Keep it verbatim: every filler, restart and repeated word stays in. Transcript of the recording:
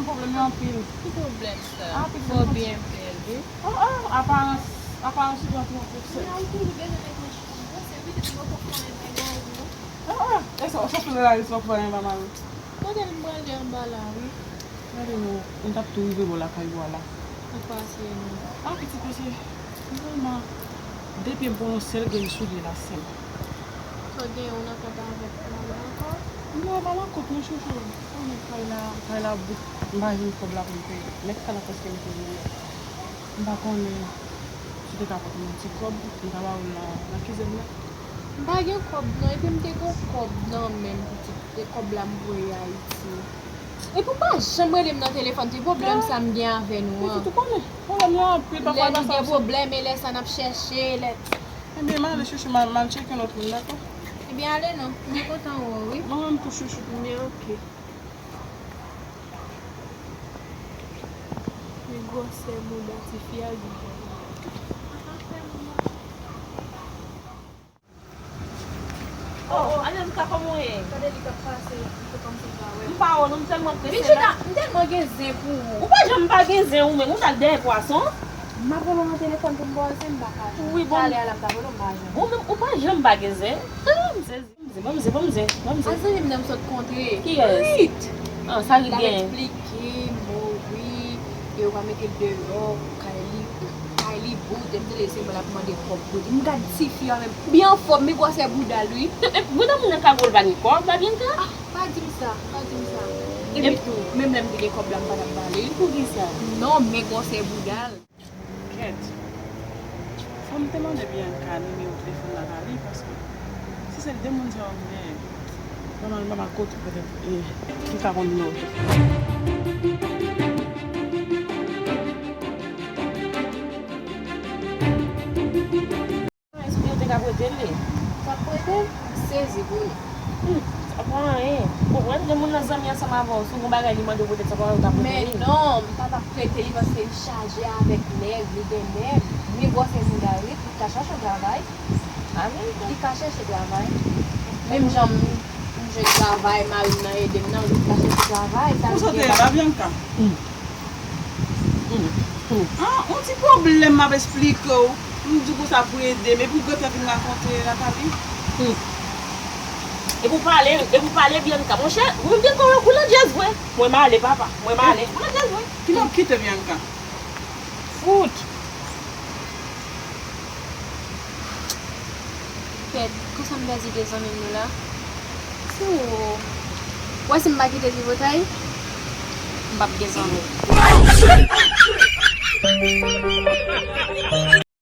Pwoblèm yo anpil. Ki pwoblèm sa? Ah, pitit. Fò byen bèl, wi. Oh, oh, aparans, aparans ou pran twòp pou sèl. Mwen toujou bezwen mete yon chita m panse, wi, se ti mwen konprann bagay yo. Ah, ah, e sa, sa fè la, sa fè anba mari. Kote m prale anba la, wi. Gade non, m t ap tou rive bò lakay ou a la. Ou pase non. Ah, pitit, pase. Vrèman, depi m pran yon sèl grenn soulye la, sèl. Sa w gen, ou nan kont avèk mari ankò? Non, pa nan kont non, chouchou. Ou konnen kay la, kay la bout. M pa jwenn kòb la pou m peye. Mèt kay la prèske mete dèyè. M pa konnen si w te ka pote m yon ti kòb, m ta ba ou l nan, nan kizin nan. M pa gen kòb non, epi m te gen kòb nan men m, pitit. E kòb la m voye Ayiti. Epi w pa janm rele m nan telefòn, se pwoblèm sa m gen avè nou an. Pitit, ou konnen, pwoblèm yo anpil, pafwa. Lè nou gen pwoblèm, e lè sa n ap chèche, lè. Ebyen, m ale chouchou, m al, m al tcheke lòt moun, dakò? Ebyen, ale non. Mwen kontan wè w, wi. Mwen menm tou, chouchou. Men, oke. Men gwosè bouda tifi a gen. Oh, oh, Anelka, kòman w ye? Gade li k ap pase, li fè kòmsi l pa wè m. M pa wè w non, m tèlman prese la. Vijina, m tèlman gen zen pou ou. Ou pa janm pa gen zen ou menm, ou t al dèyè pwason. M ap rele w nan telefòn pou m ba w zen, m pa ka jwenn. Wi, bon. Talè a la m t ap rele w, m pa jwenn. Ou menm, ou pa janm pa gen zen. Ah, m sezi. Ban m zen, ban m zen, ban m zen, ban m zen. A zanmi m nan m sot kontre. Kiyès? Rit. Ah, sa Rit genyen? L ap eksplike m, o wi, e yo ka mete l deyò, kay li, kay li bout, e m tande se mwen l ap mande kòb bout. M gad tifi a menm, byen anfòm, men gwosè bouda l, wi. E, e, bouda moun nan ka gwo, l pa gen kòb, pa byen ka? Ah, pa di m sa, pa di m sa. Epi tou, menm lè m te gen kòb la, m pa t ap ba li. Poukisa? Non, men gwosè bouda l. Kèt. Fò m te mande Bianca nimewo telefòn Nathalie, paske si se de moun sa yo m genyen, nòmalman m a kote petèt, e, m ka konn nimewo telefòn. Èske yo te ka prete l li? T ap prete l? M sezi pou li. Hmm, sa pa anyen. Ou konprann, lè moun nan zanmi ansanm avè w, si w gen yon bagay li mande w, petèt sa pa anyen, ou ka prete li. Men non, m pa t ap prete li paske li chaje avèk nèg, li gen nèg. Men gwosè bouda l, wi, li ka chache yon travay. Li ka chèche travay. Menm jan m, m jwenn travay, mari m nan ede m nan, li ka chèche travay. Sa l gen la, Bianca? Hmm. Hmm. Hmm. Ah, yon ti pwoblèm m ap esplike w. M di w konsa pou ede m, epi w gentan vin rakonte Nathalie. Hmm. Epi w pale, epi w pale Bianca. Monchè, ou menm gen kò w gou landjèz vre. Mwen m ale, papa. Mwen m ale. Gou landjèz vre. Ki lè w ap kite Bianca? Fout. Kèt, konsa m pèdi de zanmi m yo la. Si w wè si m pa kite Tripotay, m p ap gen zanmi.